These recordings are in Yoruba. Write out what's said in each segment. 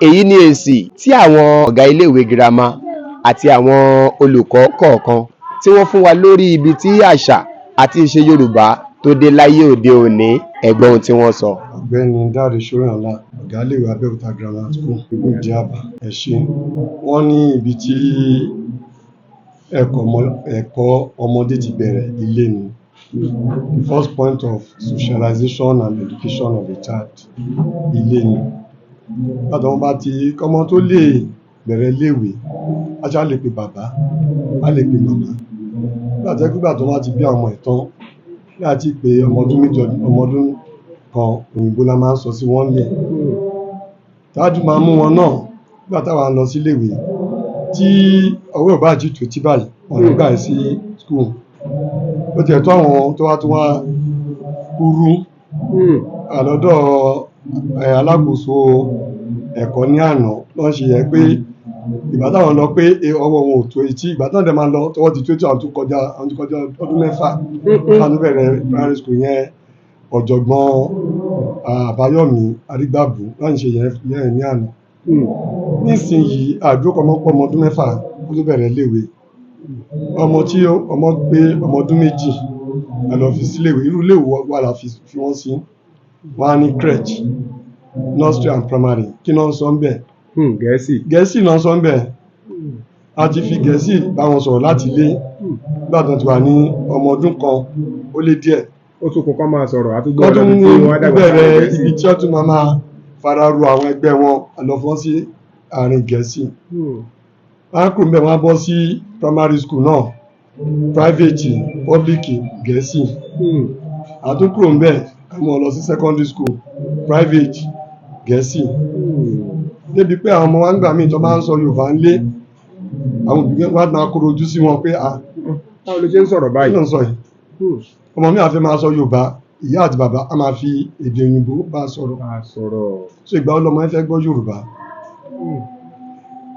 Èyí ni èsì tí àwọn ọ̀gá iléèwé girama àti àwọn olùkọ́ kọ̀ọ̀kan tí wọ́n fún wa lórí ibi tí àṣà àti ìṣe Yorùbá tó dé láyé òde òní. Ẹ gbọ́ ohun tí wọ́n sọ. Ọ̀gbẹ́ni Dáre Ṣóyànlá, ọ̀gá iléèwé Abẹ́òkúta Grammar School, Ìdí-Àbá. Ẹ ṣé. Wọ́n ní ibi tí ẹ̀kọ́ ọmọdé ti bẹ̀rẹ̀, ilé ni. The first point of socialization and education of a child, ilé ni. Nígbà tí wọ́n bá ti kọ́mọ tó lè bẹ̀rẹ̀ iléèwé, a ṣáà lè pe bàbá, a lè pe màmá. Nígbà tó jẹ́ pé ìgbà tí wọ́n bá ti bí àwọn ọmọ ẹ̀ tán, láti pé ọmọ ọdún 2, ọmọ ọdún 1, òyìnbó la máa ń sọ sí wọn nílẹ̀. Tájú máa mú wọn náà nígbà táwa ń lọ sí iléèwé, tí ọwọ́ ò bá tí tó etí báyìí, wọn ò ní gbà ẹ́ sí school. Ó tiẹ̀ tó àwọn tó wá tún wá kúrú àlọ́dọ̀ alákòóso ẹ̀kọ́ ní àná lọ́n ṣe yẹ pé ìgbà táwọn lọ pé ọwọ́ wọn ò tó etí, ìgbà táwọn dẹ̀ máa lọ tọwọ́ ti tó etí, àwọn tó kọjá ọdún 6 káwọn tó bẹ̀rẹ̀ primary school yẹn. Ọ̀jọ̀gbọ́n Àbáyọ̀mí Arígbábù lọ́n ṣe yẹn ní àná. Nísìnyìí, àdúró kọ́mọ pọ́ ọmọ ọdún 6 kó tó bẹ̀rẹ̀ iléèwé. Ọmọ tí ọmọ pé ọmọ ọdún 2, a lọ fi síléèwé. Irú iléèwé wa la fi wọ́n sí? Wọ́n á ní crèche, nursery and primary. Kí náà ń sọ ńbẹ̀? Gẹ̀ẹ́sì. Gẹ̀ẹ́sì náà ń sọ ńbẹ̀. A ti fi Gẹ̀ẹ́sì bá wọn sọ̀rọ̀ láti ilé nígbà tí wọ́n ti wà ní ọmọ ọdún 1 ó lé díẹ̀. Ó tún kún kọ́ máa sọ̀rọ̀ àtúgbò kọ́ ọ̀dọ̀ tún ibi tí wọ́n á dàgbà sáwọn bẹ̀rẹ̀ Gẹ̀ẹ́sì. Ibi tí wọ́n tún máa máa fara ro àwọn ẹgbẹ́ wọn, a lọ fọ́n sí àárín Gẹ̀ẹ́sì. Wọ́n á kúrò níbẹ̀, wọ́n á bọ́ sí primary school náà, private, public, Gẹ̀ẹ́sì. A tún kúrò níbẹ̀, a mú wọn lọ sí secondary school, private, Gẹ̀ẹ́sì. Débi pé àwọn ọmọ wa ń gbà míì tó máa ń sọ Yorùbá ńlé, àwọn òbí wọn á máa kóró ojú sí wọn pé, "Ah." Báwo ló ṣe ń sọ̀rọ̀ Kí báyìí? ló ń sọ yìí? Ọmọ mi àfẹ́ máa sọ Yorùbá, ìyá àti bàbá á máa fi èdè òyìnbó bá a sọ̀rọ̀. Bá a sọ̀rọ̀. So ìgbà wo lọmọ ẹ fẹ́ gbọ́ Yorùbá?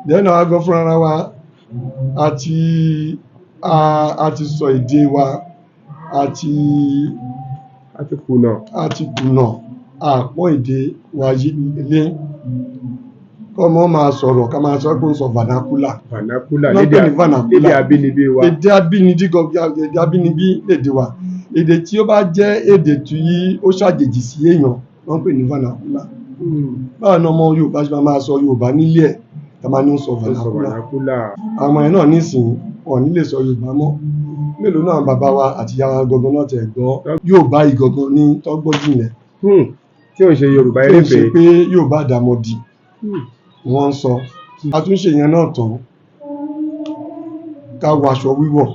Then àwa gan fúnra wa, a ti sọ èdè wa, A ti kùnà. A ti kùnà àpọ́n èdè wa yí lé. Kọ́mọ máa sọ̀rọ̀, ká máa sọ pé ó ń sọ vernacular. Vernacular. Ló ń lédè pè ní vernacular. Lédè abínibí wa. Èdè abínibí gangan, èdè abínibí lèdè wa. Èdè tí ó bá jẹ́ èdè tí ó ṣàjèjì sí èèyàn ló ń pè ní vernacular. Báwo ni ọmọ Yorùbá ṣe máa máa sọ Yorùbá nílé ẹ̀, tá máa ní ó sọ Ó sọ vernacular? Vernacular. Àwọn ọmọ yẹn náà nísìnyí, wọn ò ní lè sọ Yorùbá mọ́. Mélòó náà bàbá wa àti ìyá wa gangan náà tẹ̀ gbọ́ Yorùbá yìí gangan ní tọ́gbọ́n jìnlẹ̀? Tí ò ń ṣe Yorùbá tí ó ń ṣe eréfèé. Pé Yorùbá àdàmọ̀dì wọ́n ń sọ. Àtúnṣe yẹn náà tán, ká wọ aṣọ wíwọ̀.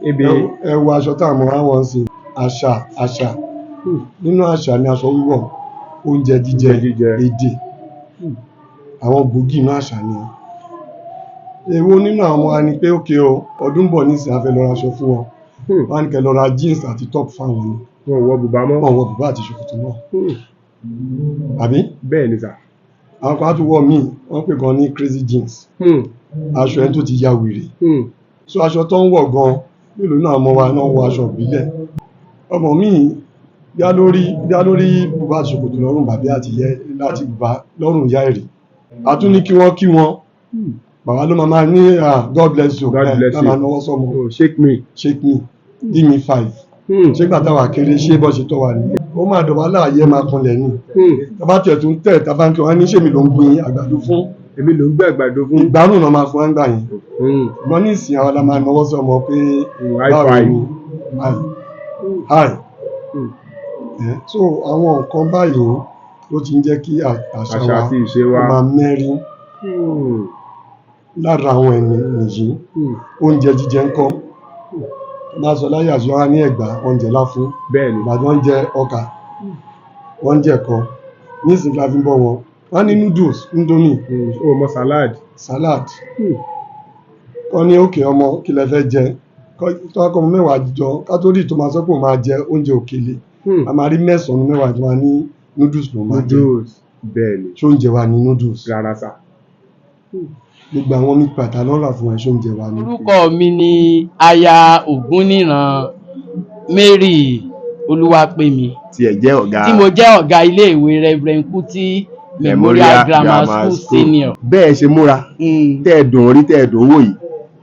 Ibi Ẹ wọ aṣọ táwọn ọmọ wa wọ̀ ń sìn. Àṣà nínú àṣà ni aṣọ wíwọ̀, oúnjẹ jíjẹ, Oúnjẹ jíjẹ. èdè, àwọn gbòógì inú àṣà ni. Èwo nínú àwọn ọmọ wa ni pé ókè o, ọdún bọ̀ nísìnyí, a fẹ́ lọ ra aṣọ fún wọn, wọ́n á ní kẹ́ lọ ra jeans àti top fáwọn ni. Wọn ò wọ bùbá mọ́. Wọ́n wọ bùbá àti ṣòkòtò náà, àbí? Bẹ́ẹ̀ ni sà. Àwọn kan á tún wọ míì, wọ́n pè kan ní crazy jeans, aṣọ ẹni tó ti ya wèrè. So aṣọ tó ń wọ̀ gan, mélòó náà ọmọ wa náà wọ aṣọ ìbílẹ̀? Ọmọ míì bí a lórí bùbá àti ṣòkòtò lọ́rùn bàbá àti yẹ láti bùbá lọ́rùn ìyá ẹ̀rí. A tún ní kí wọ́n kí wọn, bàbá ló máa máa ní, "Ah, God bless you." God bless ẹ you. Máa náwó sọmọ. Oh, shake me. Shake me, give me five. Ṣé gbà táwa kéré, ṣé bọ́ ṣe tọ́ wa nìyẹn? Ó máa dọ̀bálẹ̀, àyè máa kanlẹ̀ ni. Tàbá tiẹ̀ tún tẹ̀, tàbá ń kí wọn ní, ṣèmi ló ń gbin àgbàdo fún? Èmi ló ń gbé àgbàdo fún. Ìgbárùn náà máa fún wa ń gbà yẹn. Ṣùgbọ́n ní ìsìn, àwọn la máa náwó sọmọ pé High báwo five. ni, hi hi. So àwọn nǹkan báyìí ló ti ń jẹ́ kí àṣà Àṣà wa àti ìṣe kó wa. máa mẹ́rí. Lára àwọn ẹni nìyí. Oúnjẹ jíjẹ ńkọ́? Máa sọ láyé àtijọ́, wá ní Ẹ̀gbá, wọ́n ń jẹ láfún. Bẹ́ẹ̀ ni. Ìbàdàn, wọ́n ń jẹ ọkà, wọ́n ń jẹ ẹ̀kọ. Nísìnyí la fi ń bọ́ wọn, wọ́n ní noodles, indomie. O mọ salad. Salad. Wọ́n ní òkè ọmọ, kí lẹ fẹ́ jẹ? Tó wá kọ́ ọmọ 10 jọ, ká tó rí tó máa sọ pé òun máa jẹ oúnjẹ òkèlè, a máa rí 9 mẹ́wàá tó máa ní noodles ló máa jẹ. Noodles, bẹ́ẹ̀ ni. Ṣé oúnjẹ wa ní noodles? Rárá sà. Gbogbo àwọn meat pie tá ló ń rà fún wa, ṣé oúnjẹ wa ní? Orúkọ mi ni Aya Ògúnníran Mary Olúwapẹ̀mí. Tí ẹ jẹ́ ọ̀gá. Tí mo jẹ́ ọ̀gá iléèwé Reverend Kuti. Memorial Grammar School Senior. Bẹ́ẹ̀ ṣe múra, tẹ́ ẹ dùn rí, tẹ́ ẹ dùn wò yìí,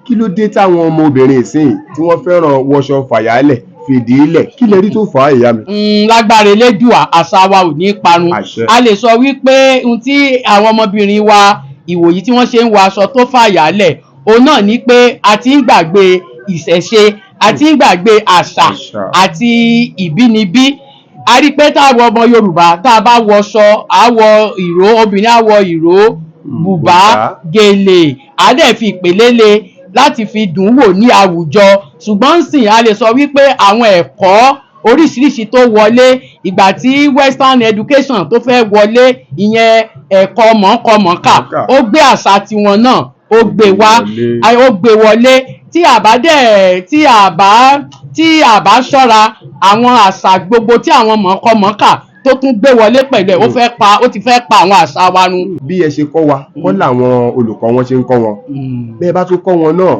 kí ló dé táwọn ọmọbìnrin ìsìn tí wọ́n fẹ́ràn wọṣọ fàyàlẹ̀ fìdí ilẹ̀? Kí lẹ rí tó fà á, ìyá mi? Lágbára Elédùà, àṣà wa ò ní parun. Àṣẹ. A lè sọ wípé ohun tí àwọn ọmọbìnrin wa ìwòyí tí wọ́n ṣe ń wọ aṣọ tó fàyàlẹ̀, òun náà ni pé a ti ń gbàgbé ìṣẹ̀ṣe, a ti ń gbàgbé àṣà Àṣà. àti ìbínibí. A rí i pé táwọn ọmọ Yorùbá tá a bá wọṣọ, á wọ ìró, obìnrin á wọ ìró, bùbá, bùbá. Gèlè, á dẹ̀ fi ìpèlé le láti fi dùn wò ní àwùjọ. Ṣùgbọ́n nsìn, a lè sọ wípé àwọn ẹ̀kọ́ oríṣiríṣi tó wọlé, ìgbà tí western education tó fẹ́ wọlé, ìyẹn ẹ̀kọ́ mọ̀ọ́kọ-mọ̀ọ́kà, Mọ̀ọ́kà. ó gbé àṣà tiwọn náà, ó gbé wá. Wọlé. Ó gbé wọlé. Tí a bá dẹ̀ tí a bá ṣọ́ra, àwọn àṣà gbogbo tí àwọn mọ̀ọ́kọ-mọ̀ọ́kà tó tún gbé wọlé pẹ̀lú ẹ̀, ó ti fẹ́ pa àwọn àṣà wa run. Bí ẹ ṣe kọ́ wa kọ́ làwọn olùkọ́ wọn ṣe ń kọ́ wọn. Bẹ́ẹ̀ bá tún kọ́ wọn náà,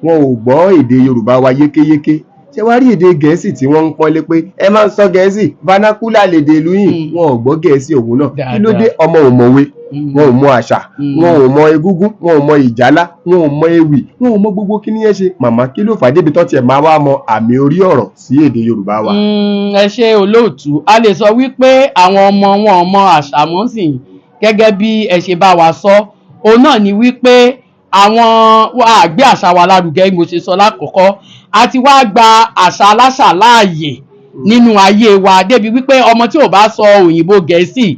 wọn ò gbọ́ èdè Yorùbá wa yékéyéké. Ṣé wàá rí èdè Gẹ̀ẹ́sì tí wọ́n ń pọ́nlé pé ẹ máa ń sọ Gẹ̀ẹ́sì, vernacular lèdè ìlú yìí, wọn ò gbọ́ Gẹ̀ẹ́sì òun náà. Kí ló dé? Ọmọ ò mọ̀wé, wọn ò mọ àṣà, wọn ò mọ egúngún, wọn ò mọ ìjálá, wọn ò mọ ewì, wọn ò mọ gbogbo kí ni ẹ ṣe. Màmá, kí ló fà á débi tó tiẹ̀ máa wá mọ àmì orí ọ̀rọ̀ sí èdè Yorùbá wa? Ẹ ṣe, olóòtú. A lè sọ wípé àwọn ọmọ wọn ò mọ àṣà mọ́ sìn, gẹ́gẹ́ bí ẹ ṣe bá wa sọ. Òun náà ni wípé àwọn wa gbé àṣà wa lárugẹ. Bí mo ṣe sọ lákọ̀ọ́kọ́, a ti wá gba àṣà aláṣà láàyè nínú ayé wa débi wípé ọmọ tí ò bá sọ òyìnbó Gẹ̀ẹ́sì,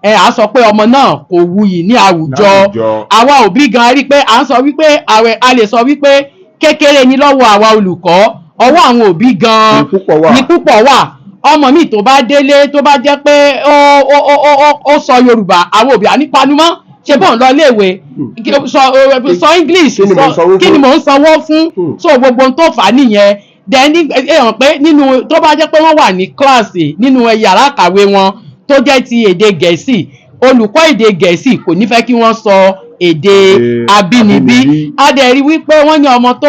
ẹ á sọ pé ọmọ náà kò wuyì ní àwùjọ. Láwùjọ. Àwa òbí gan rí pé à ń sọ wípé àwẹ̀, a lè sọ wípé kékeré ni lọ́wọ́ àwa olùkọ́, ọwọ́ àwọn òbí gan ní púpọ̀ wà. Ní púpọ̀ wà. Ọmọ mi tó bá délé, tó bá jẹ́ pé ó sọ Yorùbá, àwọn òbí ànípanumọ́ ṣe bọ́n lọ iléèwé, sọ English. Kí ni mò ń sanwó Kí fún? ni mò ń sanwó fún? So gbogbo ohun tó fà á nìyẹn. Then ẹ hàn pé nínú tó bá jẹ́ pé wọ́n wà ní kíláàsì, nínú yàrá kàwé wọn tó jẹ́ ti èdè Gẹ̀ẹ́sì, olùkọ́ èdè Gẹ̀ẹ́sì kò ní fẹ́ kí wọ́n sọ èdè Èdè abínibí. abínibí. A dẹ̀ rí wípé wọ́n ní ọmọ tó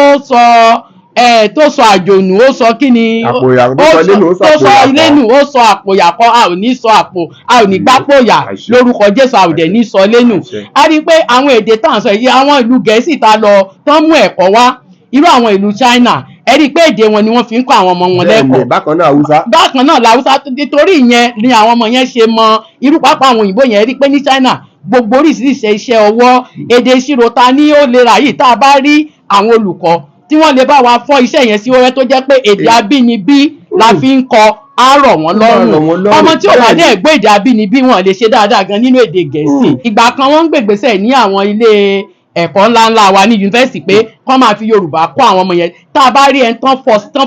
sọ àjònù, ó sọ kí ni? Àpò ìyà- tó sọ ilé nù, ó sọ Tó àpò sọ ìyà ilé kọ́. nù, ó sọ àpò ìyàkọ́. A ò ní sọ àpò, a ò ní gbápò yà. Àṣẹ. Lórúkọ Jésù, a ò dẹ̀ ní sọ lẹ́nu. Àṣẹ. A rí i pé àwọn èdè tá à ń sọ yìí, àwọn ìlú Gẹ̀ẹ́sì tá a lọ tán mú ẹ̀kọ́ wá, irú àwọn ìlú China, ẹ rí i pé èdè wọn ni wọ́n fi ń kọ́ àwọn ọmọ wọn Bẹ́ẹ̀ni, lẹ́kọ̀ọ́. bákan náà Haúsá. Bákan náà làwùsá. Nítorí ìyẹn ni àwọn ọmọ yẹn ṣe mọ irú pápá àwọn òyìnbó yẹn. Rí i pé ní China, gbogbo oríṣiríṣi iṣẹ́ ọwọ́, èdè ìṣirò ta ní ó lè rà yìí, tá a bá rí àwọn olùkọ́ tí wọ́n lè bá wa fọ́ iṣẹ́ yẹn sí wẹ́wẹ́, tó jẹ́ pé èdè abínibí la fi ń kọ, á rọ̀ wọ́n rọ̀ lọ́rùn. Wọ́n lọ́rùn. Ọmọ tí ò bá Bẹ́ẹ̀ni. dẹ̀ gbọ́ èdè abínibí, wọn lè ṣe dáadáa gan nínú èdè Gẹ̀ẹ́sì. Ìgbà kan, wọ́n ń gbègbèsẹ̀ ní àwọn ilé ẹ̀kọ́ ńláńlá wa ní yunifásitì pé kọ́ máa fi Yorùbá kọ́ àwọn ọmọ yẹn. Tá a bá rí ẹni tán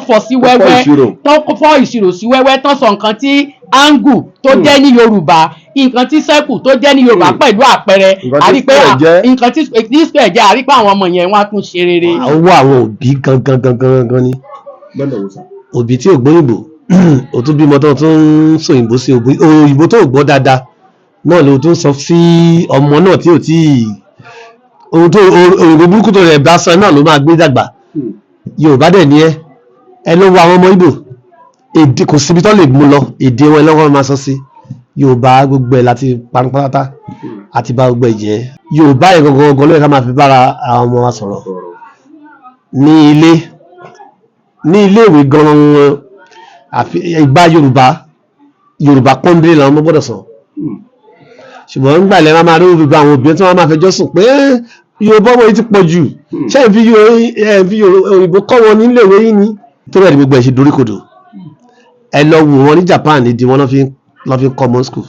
fọ́ sí wẹ́wẹ́, ìṣirò. Tán fọ́ ìṣirò sí wẹ́wẹ́, tán sọ nǹkan tí angle tó jẹ́ ní Yorùbá, nǹkan tí circle tó jẹ́ ní Yorùbá pẹ̀lú àpẹẹrẹ, Nǹkan tí àrí pé square jẹ́. Nǹkan tí square jẹ́, àrí pé àwọn ọmọ yẹn wọ́n á tún ṣe rere. Ọwọ́ àwọn òbí gangan gangan gangan ni. Lọ́nà wo sà? Òbí tí ò gbóyìnbó, ó tún bímọ tó tún ń sòyìnbó sí, òyìnbó tó gbọ́ dáadáa náà ló tún sọ sí ọmọ náà tí ò tí ohun tó òyìnbó burúkú tó rẹ̀ bá sọ náà ló máa gbé dàgbà. Yorùbá dẹ̀ ní ẹ ló wọ àwọn ọmọ Ìgbò, èdè kò síbi tó lè mú lọ, èdè wọn lọ́wọ́ máa sọ sí. Yorùbá gbogbo ẹ̀ láti parun àti bá gbogbo ẹ̀ jẹ́. Yorùbá yẹn gangan gangan ló yẹ ká máa fi bára àwọn ọmọ wa sọ̀rọ̀ ní ilé, ní ilé ìwé gan-an. Àfi ìgbà Yorùbá, Yorùbá pọ́nbélé làwọn ọmọ gbọ́dọ̀ sọ. Ṣùgbọ́n nígbà ilẹ̀ máa máa rí gbogbo àwọn òbí tí wọ́n máa fẹjọ́ sùn pé Yorùbá ọmọ yìí ti pọ̀ jù, ṣé ẹ̀ ń fi òyìnbó kọ́ wọn nílé ìwé yìí ni? Tó bẹ́ẹ̀ ni gbogbo ẹ̀ ṣe doríkodò. Ẹ lọ wò wọn ní Japan, èdè wọn lọ́ fi ń common school.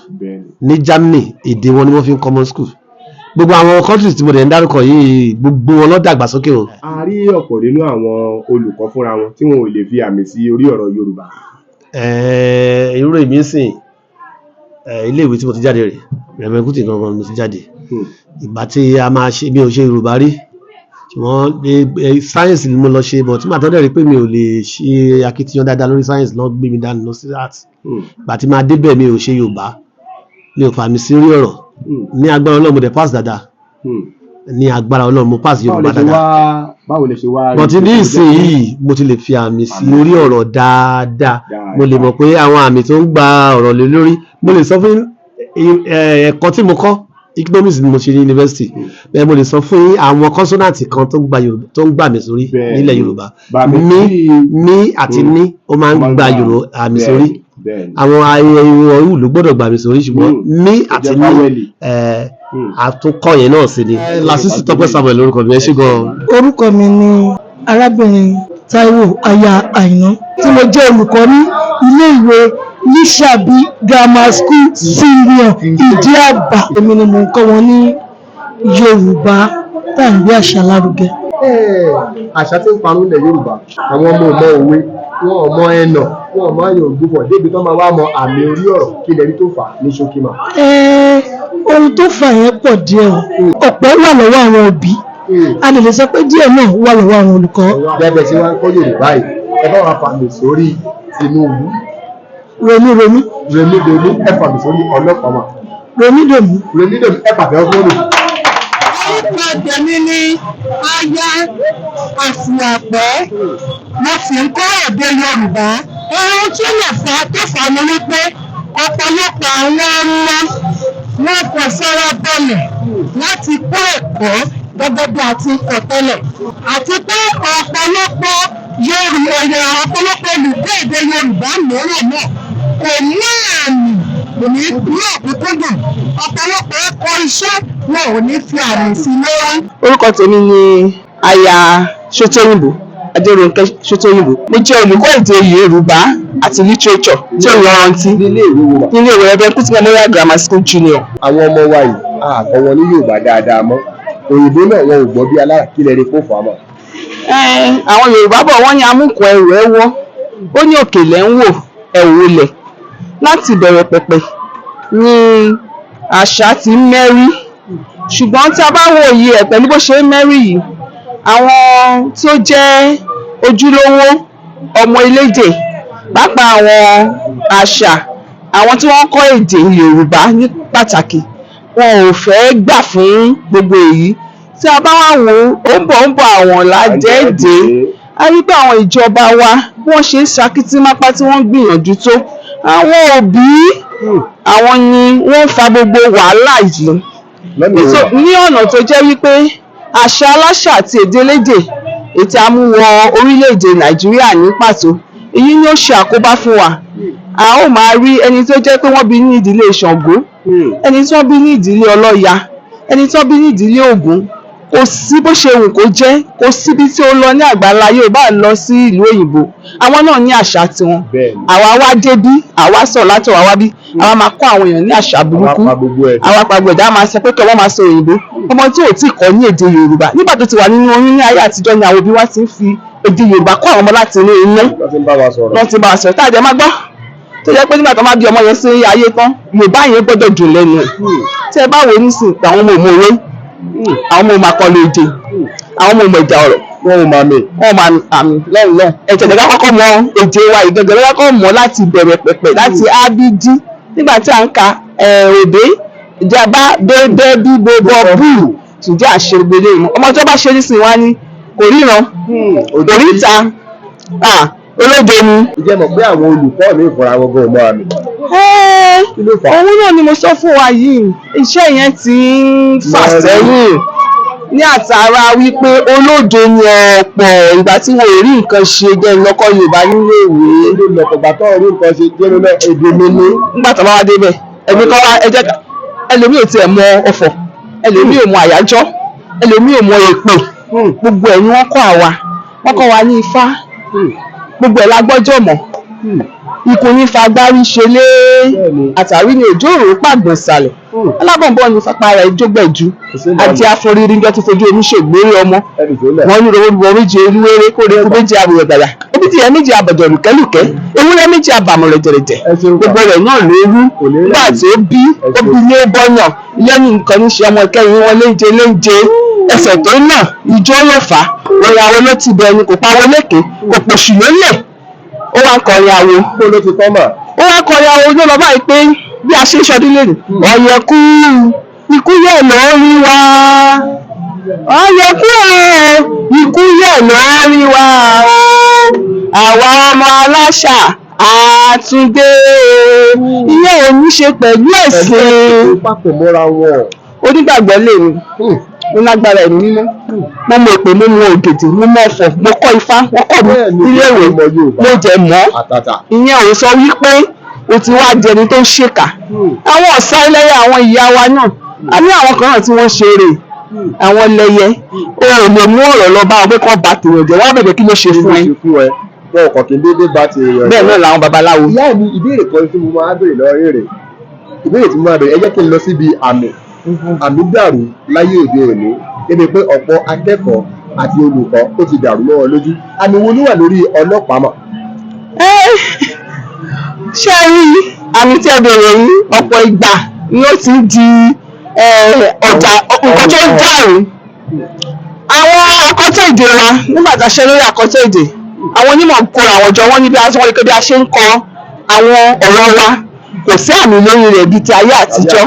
Ní Germany, èdè wọn ni wọ́n fi ń common school. Gbogbo àwọn countries tí mo dẹ̀ ń dárúkọ yìí, gbogbo wọn ló dàgbàsókè o. A rí ọ̀pọ̀ nínú àwọn olùkọ́ fúnra wọn tí wọn ò lè fi àmì sí orí ọ̀rọ̀ Yorùbá. Irú èmi ń sìn, ilé ìwé tí mo ti jáde rè, Reverend Kuti gangan ni mo ti jáde. Ìgbà tí a máa ṣe, mi ò ṣe Yorùbá rí, ṣùgbọ́n science ni mo lọ ṣe, but tí màá tọ́ dẹ̀ rí pé mi ò lè ṣe akitiyan dáadáa lórí science, lọ gbé mi dání lọ sí art. Ìgbà tí máa débẹ̀, mi ò ṣe Yorùbá, mi ò fàmì sí orí ọ̀rọ̀. Ní agbára Ọlọ́run, mo dẹ̀ pass dáadáa. Ní agbára Ọlọ́run, mo pass Báwo Yorùbá lè ṣe dáadáa. wá, báwo lè ṣe wá rí But ní ìsinyìí, mo ti lè fi àmì sí orí ọ̀rọ̀ dáadáa. Mo lè mọ̀ pé àwọn àmì tó ń gba ọ̀rọ̀ lé lórí, mo lè sọ fún Ẹ̀kọ́ tí mo kọ́, economics ni mo ṣe ní yunifásitì. Bẹ́ẹ̀ mo lè sọ fún yín àwọn consonant kan tó ń gba Yorùbá, tó ń gbà mí sórí nílẹ̀ Yorùbá. Bá mi Mí, mí àti ní, ó máa ń Ó máa ń gba gbà. Yorùbá àmì sórí. Bẹ́ẹ̀ni. Àwọn ayẹyẹ ọ̀hún ló gbọ́dọ̀ gbà mí sórí, ṣùgbọ́n mí àti Jẹ́ ní fáwẹ́lì. Àtúnkọ́ yẹn náà sí ni. Lásìsì Tọ́pẹ́ Samuel lórúkọ mi. Ẹ ṣé gan-an. Orúkọ mi ni arábìnrin Táíwò aya Àìná, tí mo jẹ́ olùkọ́ ní iléèwé Lísàbí Grammar School Senior, Ìdí-Àbá. Èmi ni mò ń kọ́ wọn ní Yorùbá, tá à ń gbé àṣà lárugẹ. Àṣà tí ń parun ilẹ̀ Yorùbá, àwọn ọmọ ò mọ òwe, wọn ò mọ ẹnà, wọn ò mọ ayò ògbúfọ̀ débi tó máa wá mọ àmì orí ọ̀rọ̀. Kí lẹ rí tó fà á ní ṣókí mà? Ohun tó fà yẹn pọ̀ díẹ̀ o. Ọ̀pọ̀ wà lọ́wọ́ àwọn òbí, a lè sọ pé díẹ̀ náà wà lọ́wọ́ àwọn olùkọ́. Gẹ́gẹ́ tí wọ́n ń kọ́ Yorùbá yìí, ẹ bá wa fàmì sórí Tinubu. Ronú ronú. Remi domi. Ẹ fàmì sórí ọlọ́pàá mà. Ronú dòmí. Remi domi. Ẹ pàtẹ́wọ́ fún mi. Orúkọ tèmi ni aya Àsìàpẹ́, mo sì ń kọ́ èdè Yorùbá. Ohun tí lè fà tó fà ní wípé ọ̀pọ̀lọpọ̀ àwọn ọmọ wọn kò fara balẹ̀ láti kọ́ ẹ̀kọ́ gẹ́gẹ́ bí a ti ń kọ́ tẹ́lẹ̀, àti pé ọ̀pọ̀lọpọ̀ Yorùbá, ọ̀pọ̀lọpọ̀ olùkọ́ èdè Yorùbá mìíràn náà kò ní àmì, kò ní ní ọ̀kúnkúndùn. Ọ̀pọ̀lọpọ̀ ẹ̀kọ́ iṣẹ́ wọn ò ní fi àmì sí lórí. Orúkọ tèmi ni aya Ṣótóyìnbó, Adérónkẹ́ Ṣótóyìnbó. Mo jẹ́ olùkọ́ èdè Yorùbá àti literature tí ó yanrantí Nílé ìwé wo mà? Nílé ìwé Reverend Kuti Memorial Grammar School Junior. Àwọn ọmọ wa yìí, a kọ́ wọn ní Yorùbá dáadáa mọ́, òyìnbó náà wọn ò gbọ́ bí alára. Kí lẹ rí kó fà á mà? Àwọn Yorùbá bọ̀, wọ́n ní amúkùn ẹrù ẹ wọ́, ó ní òkè lẹ́ ń wò, ẹ̀ wò lẹ̀. Láti ìbẹ̀rẹ̀ pẹ̀pẹ̀ ni àṣà ti ń mẹ́rí, ṣùgbọ́n tí a bá wo òye ẹ̀ pẹ̀lú bó ṣe ń mẹ́rí yìí, àwọn tí ó jẹ́ ojúlówó ọmọ elédè, pàápàá àwọn àṣà, àwọn tí wọ́n ń kọ́ èdè Yorùbá ní pàtàkì, wọn ò fẹ́ gbà fún gbogbo èyí. Tí a bá wá wò ó, ó ń bọ̀ àwọn ládẹ́ẹ̀dẹ́. A rí pé àwọn ìjọba wa, bí wọ́n ṣe ń ṣakitimápá tí wọ́n ń gbìyànjú tó, àwọn òbí, àwọn ni wọ́n ń fa gbogbo wàhálà yìí. Lọ́nà ìwé. Ní ọ̀nà tó jẹ́ wípé àṣà aláṣà àti èdè elédè ètò àmúwọ orílẹ̀-èdè Nàìjíríà ní pàtó, èyí ni ó ṣe àkóbá fún wa. A ó máa rí ẹni tó jẹ́ pé wọ́n bí ní ìdílé Ṣàngó, ẹni tí wọ́n bí ní ìdílé Ọlọ́ya, ẹni tí wọ́n bí ní ìdílé Ògún. Kò sí bó ṣe wù kó jẹ́, kò síbi tí ó lọ ní àgbáńlá yóò bá lọ sí ìlú òyìnbó, àwọn náà ní àṣà tiwọn. Àwa wá débí, àwa sọ̀rọ̀ látọ̀ wá wá bí, àwa máa kọ́ àwọn èèyàn ní àṣà burúkú. Àwa pa gbogbo ẹ̀. Àwa pa gbogbo ẹ̀dá, máa sọ pé kí ọmọ máa sọ òyìnbó, ọmọ tí ò tí kọ́ ní èdè Yorùbá nígbà tó ti wà nínú oyún. Ní ayé àtijọ́ ni àwọn òbí wa ti ń fi èdè Yorùbá kọ́ àwọn ọmọ láti inú inú. Wọ́n ti ń bá wa sọ̀rọ̀. Wọ́n ti bá wa sọ̀rọ̀ tá a jẹ́ máa gbọ́, tó jẹ́ pé nígbà tó máa bí ọmọ yẹn sí ayé tán, Yorùbá yẹn gbọ́dọ̀ dùn lẹ́nu ẹ̀. Tí ẹ bá wò ó nísìn, àwọn ọmọ òmòwe, àwọn ọmọ òmò àkọlù èdè, àwọn ọmọ òmò ìjà ọ̀rọ̀. Wọ́n ò máa mi. Wọ́n máa àmì lọ́hùn lọ́hùn. Ẹ̀jẹ̀ lẹ́ka kọ́kọ́ mọ èdè wa yìí gangan, lẹ́ka kọ́kọ́ mọ̀ láti bẹ̀rẹ̀ pẹ̀pẹ̀, láti ábídí, nígbà tí à ń ka òbé ìjàmbá bẹ́ẹ̀ bí gbogbo bú tùjẹ́ àṣegbélé ìmọ̀. Ọmọ tó bá ṣe nísìnyí wá ní kò ríran, kò ríta, olódo ni. Ǹjẹ́ mọ̀ pé àwọn olùkọ́ mi ìfọ̀rọ̀ àwọn gan-an mọ́ àmì? Kí ló fà á? Òun náà ni mo sọ fún wa yìí, iṣẹ́ yẹn ti ń fà sẹ́yìn ní àtàrà wípé olódo ni ọ̀pọ̀ ìgbà tí wọn ò rí nǹkan ṣe jẹ́ lọ́kọ́ Yorùbá nílé ìwé. Ló lọ̀pọ̀ gbà tó rí nǹkan ṣe jẹ́ nínú èdè mi ní. Nígbà tó bá wá débẹ̀, ẹ̀mí kọ́ wá, ẹ jẹ́ ẹlòmíì ò tiẹ̀ mọ ọ̀fọ̀, ẹlòmíì ò mọ àyájọ́, ẹlòmíì ò mọ èpè. Gbogbo ẹ̀ ni wọ́n kọ́ àwa, wọ́n kọ́ wa ní Ifá, gbogbo ẹ̀ la gbọ́jọ̀ mọ̀. Ikùn ní fagbárí ṣe lé àtàrí ní òjò òrò pàgbọ̀n sàlẹ̀ alábọ̀nbọ̀n ní fapá rẹ̀ jógbẹ̀jú àti àforírí níjọ́ tó fojú omi ṣègbéré ọmọ Ẹnì tó lẹ̀. wọn ní owó méje olúwere kóre ikú méje àwòrán gbàgbà ebi tí yẹn méje àbọ̀jọ̀ lùkẹ́lùkẹ́ ewúrẹ́ méje àbàmọ̀ rẹ̀jẹ̀rẹ̀jẹ̀. Ẹ ṣeun. Gbogbo rẹ̀ náà ló rú. Kò ní Nígbà tí ó bí, ó bí ní ó bọ́yàn lẹ́nu nǹkan ní ṣe ọmọ ìkẹyìn wọn léńje léńje ẹsẹ̀ tó nà ìjọ ló fà á lórí àwọn ló ti bẹ ẹni kò pa wọn lékè kò pòṣù lólè, ó wá ń kọrin awo. Kó ló ti tọ́ mà. Ó wá kọrin awo ló lọ báyìí pé bí a ṣe ń ṣọdún lẹ́nu, ọ̀yẹ̀kú ikú yẹ̀ lórí wa, ọ̀yẹ̀kú o, ikú yẹ̀ lórí wa o, àwa ọmọ aláṣà. Àtúndé o. Ìyẹn ò ní ṣe pẹ̀lú ẹ̀sìn. Papọ̀ mọ́ra wọn. Onígbàgbọ́ lèmi, mo lágbára ẹ̀mí mímọ́, mo mọ èpè, mo mọ ògèdè, mo mọ ọ̀fọ̀, mo kọ́ ifá, wọ́n kọ́ mi níléèwé, mo jẹ̀ mọ́. Àtàtà. Ìyẹn ò sọ wípé o ti wá di ẹni tó ń ṣèkà. Àwọn ọ̀sá ẹlẹ́yà, àwọn ìyá wa náà, a ní àwọn kan náà tí wọ́n ṣe rè àwọn lẹyẹ. O ò lè mú ọ̀rọ̀ lọ bá wọn pé kán ba tèèyàn jẹ́, wọ́n á bẹ̀bẹ̀ kí ló ṣe fún ẹ. Ṣe fún ẹ, wọn kàn kí n déédéé bá ti èèyàn. Bẹ́ẹ̀ náà làwọn babaláwo. Ìyá mi, ìbéèrè kan tí mo máa béèrè lọ́wọ́ yín rèé. Ìbéèrè tí mo máa béèrè, ẹ jẹ́ kí n lọ síbi àmì. Àmì dàrú láyé òde òní débi pé ọ̀pọ̀ akẹ́kọ̀ọ́ àti olùkọ́ ó ti dàrú mọ́ wọn lójú. Àmì wo ló wà lórí ọlọ́pàá mọ̀? Ṣé ẹ rí àmì tí ẹ bèrè yìí, ọ̀pọ̀ ìgbà ni ó ti di ọjà nǹkan tó ń dàrú. Àwọn akọ́tọ̀ èdè wa, nígbà tá a ṣe lórí akọ́tọ̀ èdè, àwọn onímọ̀ kóra àwọn jọ, wọ́n ní bí a wọ́n rí pé bí a ṣe ń kọ àwọn ọ̀rọ̀ wa, kò sí àmì lórí rẹ̀ bíi ti ayé àtijọ́.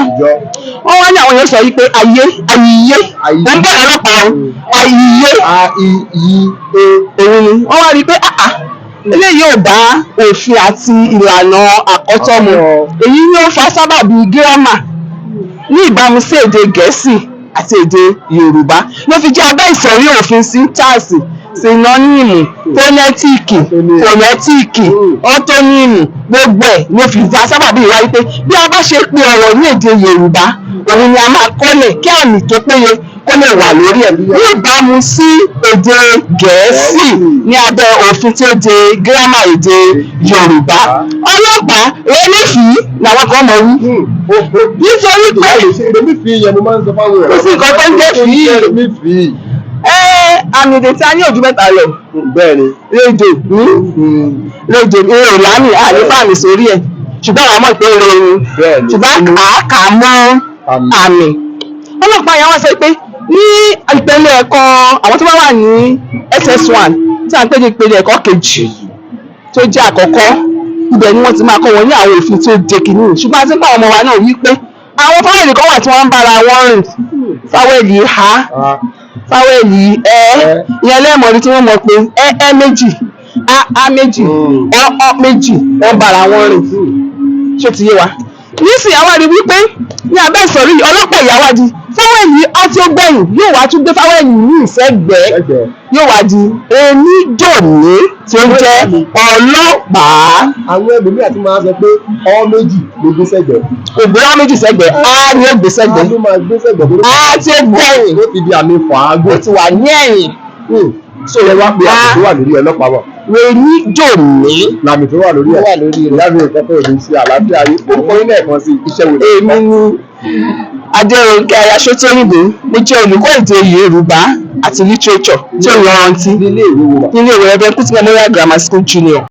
Wọ́n wá ní àwọn yẹn sọ wípé ayé ayíyé ń bẹ̀rẹ̀ ọlọ́pàá o, ayíyé A I I E. Òun ni wọ́n wá rí i pé ah ah, eléyìí ò bá òfin àti ìlànà àkọ́tọ́ mu. Èyí ni ó fa sábàbí gírámà ní ìbámu sí èdè Gẹ̀ẹ́sì àti èdè Yorùbá, ló fi jẹ́ abẹ́ ìsọ̀rí òfin syntax, synonym, fónẹ́tíìkì, fónẹ́tíìkì, ọ̀tọ́nímù, gbogbo ẹ̀ ló fi fa sábàbí ìwà wípé bí a bá ṣe pe ọ̀rọ̀ ní èdè Yorùbá, òun ni a máa kọ́lẹ̀ kí àmì tó péye kó lè wà lórí ẹ̀ ní ìbámu sí èdè Gẹ̀ẹ́sì ní abẹ́ òfin tí ó de gírámà èdè Yorùbá. Ọlọ́pàá rẹ́lífì làwọn kan mọ̀ wí nítorí pé Remi fi yẹn, mo máa ń sọ fáwọn èèyàn. Kò sí nǹkan tó ń jẹ́ fìí. Remi fi. Àmì èdè tí a ní ojú mẹ́ta lọ. Bẹ́ẹ̀ ni. Rédíò ní rédíò ní èrò lámì àní fáàmì sórí ẹ̀, ṣùgbọ́n àwọn mọ̀ pé eré ni. Bẹ́ẹ̀ ni. Ṣùgbọ́n àákà mọ́ àmì ọlọ́pàá yẹn, wọ́n sọ pé ní ìpele ẹ̀kọ́ àwọn tó bá wà ní SS1, tí a ń pè ní ìpele ẹ̀kọ́ kejì tó jẹ́ àkọ́kọ́, ibẹ̀ ni wọ́n ti máa kọ́ wọn ní àwọn òfin tó de kìíní. Ṣùgbọ́n a ti ń pa àwọn ọmọ wa náà wípé àwọn fáwẹ̀lì kan wà tí wọ́n ń bára wọn rìn, fáwẹ̀lì ha, fáwẹ̀lì ẹ, ìyẹn lẹ́mọ̀ọ́rí tí wọ́n mọ̀ pé ẹ ẹ méjì, a a méjì, ọ ọ méjì, wọ́n bára wọn rìn. Ṣé ti yé wa nísìnyí? Àwa rí wípé ní abẹ́ ìsọ̀rí yìí, ọlọ́pàá ìyá wa di fáwẹ̀lì á tí ó gbẹ̀yìn, yóò wá tún gbé fáwẹ̀lì ní ìsẹ́gbẹ̀ẹ́, yóò wá di onídòní tí ó jẹ́ ọlọ́pàá. Àwọn ẹlòmíì àti máa sọ pé ọ méjì ló gbé sẹ́gbẹ̀ẹ́. Ògbérá méjì sẹ́gbẹ̀ẹ́, á ní ó gbé A sẹ́gbẹ̀ẹ́ ló máa gbé sẹ́gbẹ̀ẹ́ tó á tí ó gbẹ̀yìn. Ó ti di àmì fàágùn. Ó ti wà ní ẹ̀yìn. So ẹ wá pé àmì tó wà lórí ọlọ́pàá wà. Onídòní Làmì tó wà lórí ẹ̀. Ìyá mi, nǹkan tó lè ṣe àlàáfíà yìí. Orúkọ yín lẹ́ẹ̀kan sí, iṣẹ́ wo lẹ ń Èmi kọ́? ni Adérónkẹ́ Ayaṣótóyìnbó, mo jẹ́ olùkọ́ èdè Yorùbá àti literature tí ó yanrantí Ní ilé ìwé wo wà? Nílé ìwé Reverend Kuti Memorial Grammar School Junior.